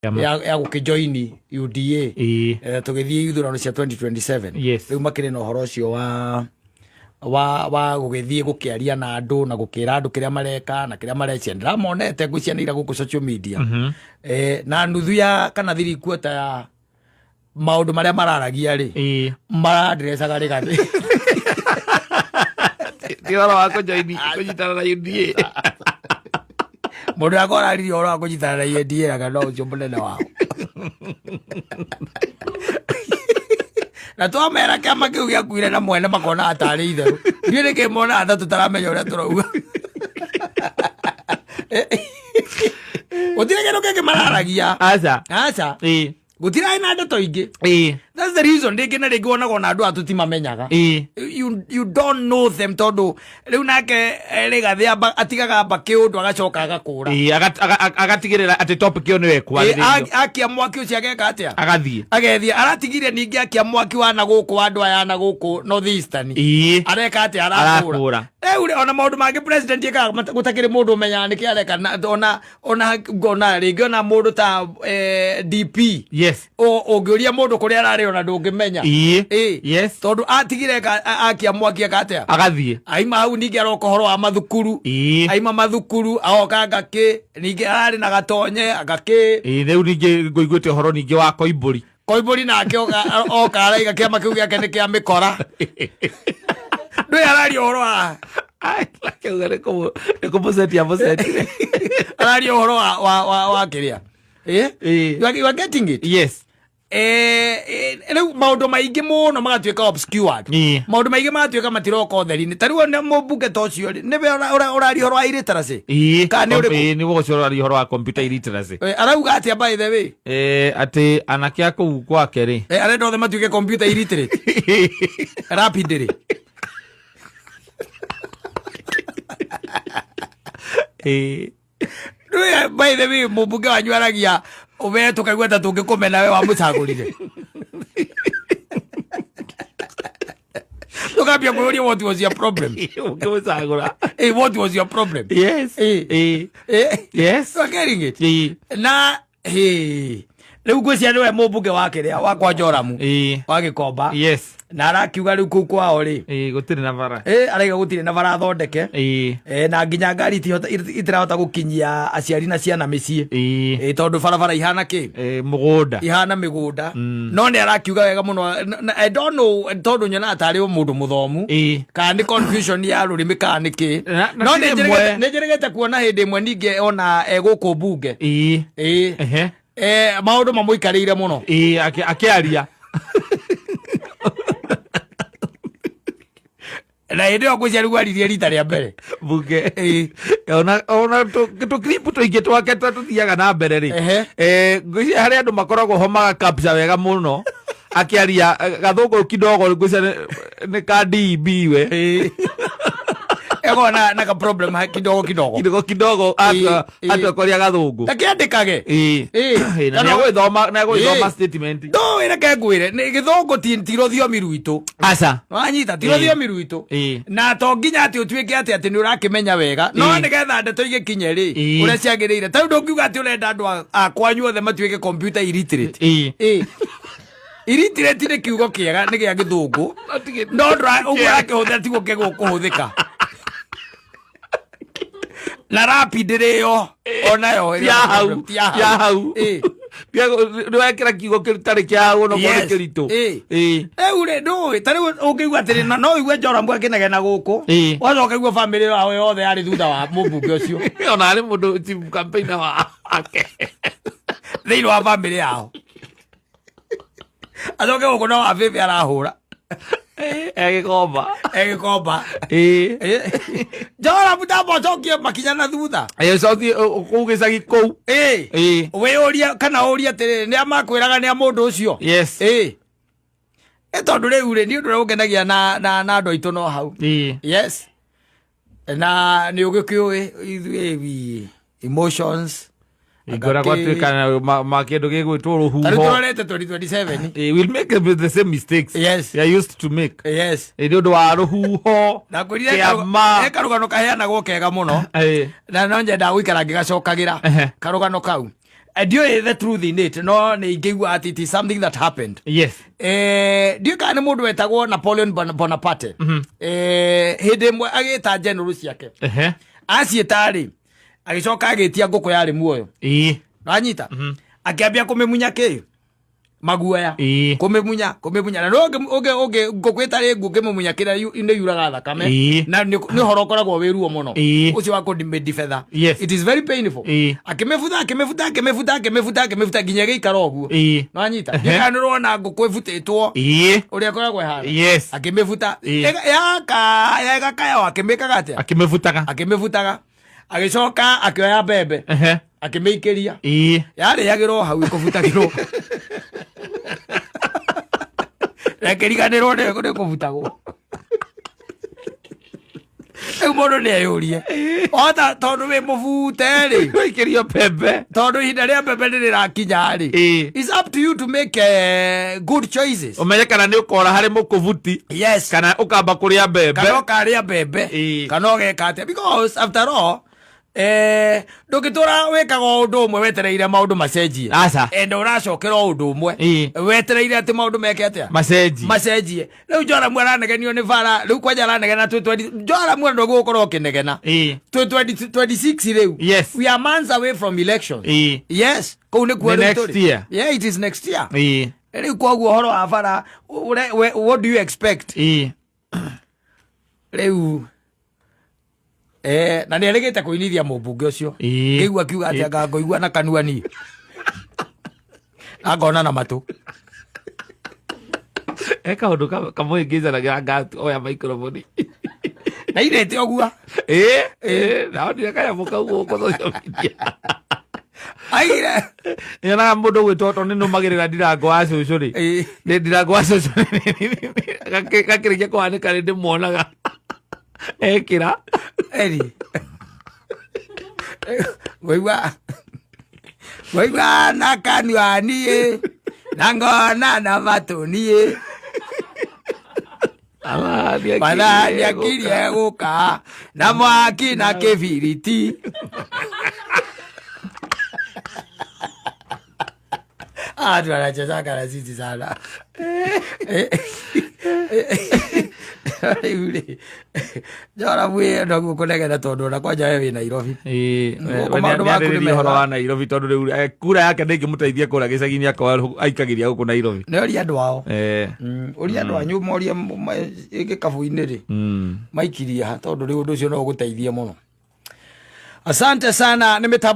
Ya gũkĩjoini UDA. Tũgĩthiĩ ithurano cia 2027. Rĩu makĩrĩ na ũhoro ũcio wa gũgĩthiĩ gũkĩaria na andũ na gũkĩra andũ kĩrĩa mareka na kĩrĩa marecia. Ndĩramonete ngũcianĩira gũkũ social media. Na nuthu ya kana thirikuota ya maũndũ marĩa mararagia rĩ, marandirecaga rĩgathĩ. Ti ũhoro wa kũjoini, kũnyitana na UDA. Mũndũ akwa araririe ũhoro wa kũnyitana na UDA anga no ũcio mũnene wao, na twamera kĩama kĩu gĩakuire na mwene makona atarĩ itherũ. Ndiũĩ nĩkĩ monaga ta tũtaramenya ũrĩa tũrauga. Gũtirĩ kĩndũ kĩngĩ mararagia. Aca. Aca. Gũtirarĩ na ndeto ingĩ. That's the reason rĩngĩ na rĩngĩ wonaga ona andũ aya tũtimamenyaga. You don't know them, tondũ rĩu nake Rĩgathĩ atigaga amba kĩũndũ, agacoka agakũra. Agatigĩrĩra atĩ topic ĩyo nĩyo ĩkwarĩrĩrio. Akia mwaki ũcio ageka atĩa? Agathiĩ. Agethiĩ aratigire. Ningĩ akia mwaki wa na gũkũ wa andũ aya na gũkũ North Eastern, areka atĩa? Arakũra. Arakũra. Rĩu rĩ, ona maũndũ mangĩ president ekaga gũtakĩrĩ mũndũ ũmenyaga nĩkĩ areka. Na ona ngona rĩngĩ ona mũndũ ta DP, ũngĩũria mũndũ kũrĩa ararĩ ona ndũngĩmenya. Tondũ atigire akia mwaki eka atĩa? Agathiĩ. Aima hau ningĩ aroka ũhoro wa mathukuru. Aima mathukuru agoka ngakĩ, ningĩ ararĩ na gatonye ngakĩ. Rĩu ningĩ ngũiguĩte ũhoro ningĩ wa Koimbũri. Koimbũri nake oka araiga kĩama kĩu gĩake nĩ kĩa mĩkora. Ndũĩ araria ũhoro wa Akiuga nĩ kũmũcetia mũcetire. Araria ũhoro wa kĩrĩa. You are getting it? Yes. Rĩu maũndũ maingĩ mũno magatuĩka obscured. Maũndũ maingĩ magatuĩka matiroka ũtheri-inĩ. Ta rĩu ona mũmbunge ta ũcio rĩ, nĩwe ũraria ũhoro wa illiteracy? Kana nĩ ũrĩkũ? Nĩ ũcio ũraria ũhoro wa computer illiteracy. Arauga atĩa, by the way? Atĩ anake a kũu gwake rĩ, Arenda othe matuĩke computer illiterate rapidly. Rĩu, by the way, mũmbunge wanyu aragia we tũkaigua ta tũngĩkũmena we wamũcagũrire, tũkambia kwĩyũria, what was your problem? Ũngĩmũcagũra. What was your problem? You are getting it? Na hey, rĩu ngwĩciria nĩwe mũmbunge wa kĩrĩa wa kwa Joramu wa Gĩkomba. Na arakiuga rĩu kũu kwao rĩ, Gũtirĩ na bara. Araiga gũtirĩ na bara thondeke. Na nginya ngari itirahota gũkinyia aciari na ciana mĩciĩ. Tondũ barabara ihana kĩ? Mũgũnda. Ihana mĩgũnda. No nĩ arakiuga wega mũno. I don't know, tondũ nyonaga tarĩ o mũndũ mũthomu, kana nĩ confusion ya rũrĩmĩ kana nĩ kĩ. Na No ti nĩ rĩmwe. njĩrĩgĩte kuona hĩndĩ ĩmwe ningĩ ona gũkũ mbunge. Maũndũ mamũikarĩire mũno. Akĩaria. Na hĩndĩ ĩyo ngwĩciria rĩu aririe rita rĩa mbere. Bunge. Ona tũkripu tũingĩ twake twa tũthiaga na mbere rĩ, ngwĩciria harĩ andũ makoragwo ho magakapcha wega mũno akĩaria gathũngũ kidogo. Ngwĩciria nĩ ka DB we. Ego na ka problem kidogo kidogo. Kidogo kidogo. Atua kwaria gathũngũ. Takĩandĩkage. Na nĩegũgĩthoma, nĩegũgĩthoma statement. Ndũĩ, reke ngwĩre, nĩ gĩthũngũ ti rũthiomi rwitũ. Aca. Wanyita? Ti rũthiomi rwitũ. Na to nginya atĩ ũtuĩke atĩ nĩ ũrakĩmenya wega, no nĩgetha ndeto igĩkinye rĩ ũrĩa ciagĩrĩire. Ta rĩu ndũngiuga atĩ ũrenda andũ a kwanyu othe matuĩke computer illiterate. Illiterate nĩ kiugo kĩega, nĩ gĩa gĩthũngũ, no ũguo ũrakĩhũthĩra tiguo kĩgũkũhũthĩka. Na rapid rĩyo onayo Ti ya hau. Ti ya Ti ya hau. Nĩ wekĩra kiugo kĩtarĩ kĩa hau onokorwo nĩ kĩritũ. Rĩu rĩ, ndũĩ ta rĩu ũngĩigua atĩrĩ no ũigue Joramu akĩnegena gũkũ, wacoka igua bamĩrĩ yao yothe yarĩ thutha wa mũmbunge ũcio. Ona arĩ mũndũ chief campaigner wake. Thĩinĩ wa bamĩrĩ yao, acoke gũkũ no wabĩbĩ arahũra. Egĩkomba. Egĩkomba. Joramu, tamba ũcokie makinya na thutha. Cokie kũu gĩcagi kũu. Wĩyũrie kana ũrie atĩrĩrĩ, nĩ a makwĩraga nĩ a mũndũ ũcio? Ĩ tondũ rĩu rĩ, nĩ ũndũ ũrĩa ũngenagia na andũ aitũ no hau. Yes, na nĩ ũgĩkĩũĩ ithuĩ emotions. Ingora gwatuĩka ma kĩndũ gĩgwĩtwo Ta rĩu rũhuho. tũrorete 2027. We'll make the same mistakes we are used to make. Nĩ ũndũ wa rũhuho. Na ngwĩrire Kĩama. he karũgano kaheanagwo kega mũno, na no nyendaga gũikara ngĩgacokagĩra. Karũgano kau Ndiũĩ the truth in it, no nĩ ingĩigua atĩ it is something that happened. Ndiũĩ kana nĩ mũndũ wetagwo Napoleon Bonaparte. Hĩndĩ ĩmwe agĩta general ciake, aciĩta rĩ, agĩcoka agĩtia ngũkũ yarĩ muoyo. Wanyita, akĩambia kũmĩmunya kĩ maguoya. Kũmĩmunya, kũmĩmunya, na no ũngĩ ngũkũ ĩtarĩ nguũ, ũngĩmĩmunya kĩrĩa nĩ yuraga thakame. Na nĩ ũhoro ũkoragwo wĩ ruo mũno. Ũcio wa kũmĩdifetha. It is very painful. Akĩmĩbutha, akĩmĩbutha, akĩmĩbutha, akĩmĩbutha, akĩmĩbutha nginya ĩgĩikara ũguo. Nĩwanyita? Ndiũĩ kana nĩũrona ngũkũ ĩbutĩtwo ũrĩa ĩkoragwo ĩhana. Akĩmĩbuta. Yakaya, ĩgakaya, o akĩmĩkaga atĩa? Akĩmĩbutaga. Akĩmĩbutaga, agĩcoka akĩoya mbembe, akĩmĩikĩria. Yarĩagĩrwo hau ĩkũbutagĩrwo, rekĩriganĩrwo nĩ kũbutagwo. Rĩu mũndũ nĩ eyũrie ota tondũ wĩ mũbute rĩ, Waikĩrio mbembe. Tondũ ihinda rĩa mbembe nĩ rĩrakinya rĩ, it's up to you to make good choices. Ũmenye kana nĩ ũkora harĩ mũkũbuti kana ũkamba kũrĩa mbembe. Kana ũkarĩa mbembe. Kana ũgeka atĩa, because after all, ndũngĩtũra wĩkaga o ũndũ ũmwe wetereire maũndũ macenjie. Aca. Enda ũracokera o ũndũ ũmwe wetereire atĩ maũndũ meke atĩa? Macenji. Macenjie. Rĩu Joramu aranegenio nĩ bara rĩu, kwanja aranegena twĩ 20. Joramu ndũgũkorwo ũkĩnegena. Twĩ 2026 rĩu. We are months away from elections. Yes, kũu nĩkuo Nĩ rĩu next tũrĩ. year. Yeah, it is next year. Rĩu koguo ũhoro wa bara what do you expect? Rĩu na nĩ erĩgĩte kũinithia mũmbunge ũcio. Ngĩigua akiuga atĩ anga ngũigua na kanua niĩ na ngona na matũ. He kaũndũ kamũhĩngĩcanagia anga oya microphone. Na irĩte ũguo. Ĩĩ, naonire kanyamũ kau gũkũ social media. Aigire. Nyonaga mũndũ gwĩtwo tondũ nĩ nũmagĩrĩra ndirango wa cũcũ rĩ. Nĩ ndirango wa cũcũ gakĩrĩkia kũhanĩka rĩ, ndĩmuonaga ekĩra. Eri ngũigua, ngũigua na kanua niĩ na ngona na matũ niĩ. Mathaa nĩakirie gũka na mwaki na kĩbiriti. Ah, tunachezanga na sisi sana. Rĩu rĩ, Joramu ĩyo noguo kũnegena tondũ ona kwanja we wĩ Nairobi. Gũkũ maũndũ maku nĩ nĩarĩrĩria ũhoro mega. wa Nairobi tondũ rĩu kura yake ndĩngĩmũteithia kũrĩa gĩcagi-inĩ akorwo aikagĩria gũkũ Nairobi. Nĩ ũria andũ ao. Ũria andũ anyu morie gĩkabu-inĩ rĩ, maikirie ha, tondũ rĩu ũndũ ũcio no ũgũteithie mũno. Asante sana nĩ mĩtambo.